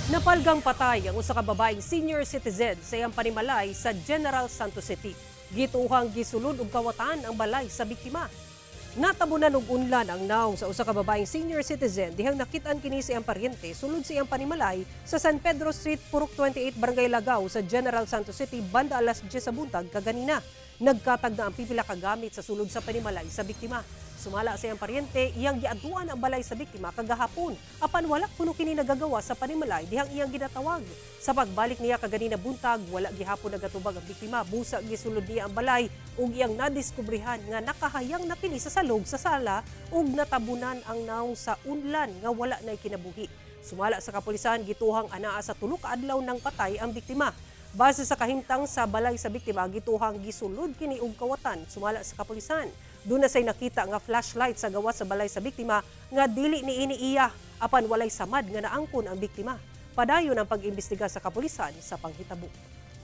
Napalgang patay ang usa ka babaeng senior citizen sa iyang panimalay sa General Santos City. Gituohang gisulod og kawatan ang balay sa biktima. Natabunan og unlan ang nawong sa usa ka babaeng senior citizen dihang nakit-an kini sa iyang paryente sulod sa iyang panimalay sa San Pedro Street, Purok 28, Barangay Lagao sa General Santos City banda alas 10 sa buntag kaganina. Nagkatag na ang pipila ka gamit sa sulod sa panimalay sa biktima. Sumala sa iyang paryente, iyang giadtuan ang balay sa biktima kagahapon. Apan wala kuno kini nagagawa sa panimalay dihang iyang ginatawag. Sa pagbalik niya kaganina buntag, wala gihapon nagatubag ang biktima. Busa gisulod niya ang balay ug iyang nadiskubrehan nga nakahayang na kini sa salog sa sala ug natabunan ang nawong sa unlan nga wala nay kinabuhi. Sumala sa kapulisan, gituohang anaa sa 3 ka adlaw nang patay ang biktima. Base sa kahimtang sa balay sa biktima, gituohang gisulod kini og kawatan, sumala sa kapulisan. Duna say nakita nga flashlight sa gawas sa balay sa biktima nga dili ni ini iya apan walay samad nga naangkon ang biktima. Padayon ang pag-imbestiga sa kapulisan sa panghitabo.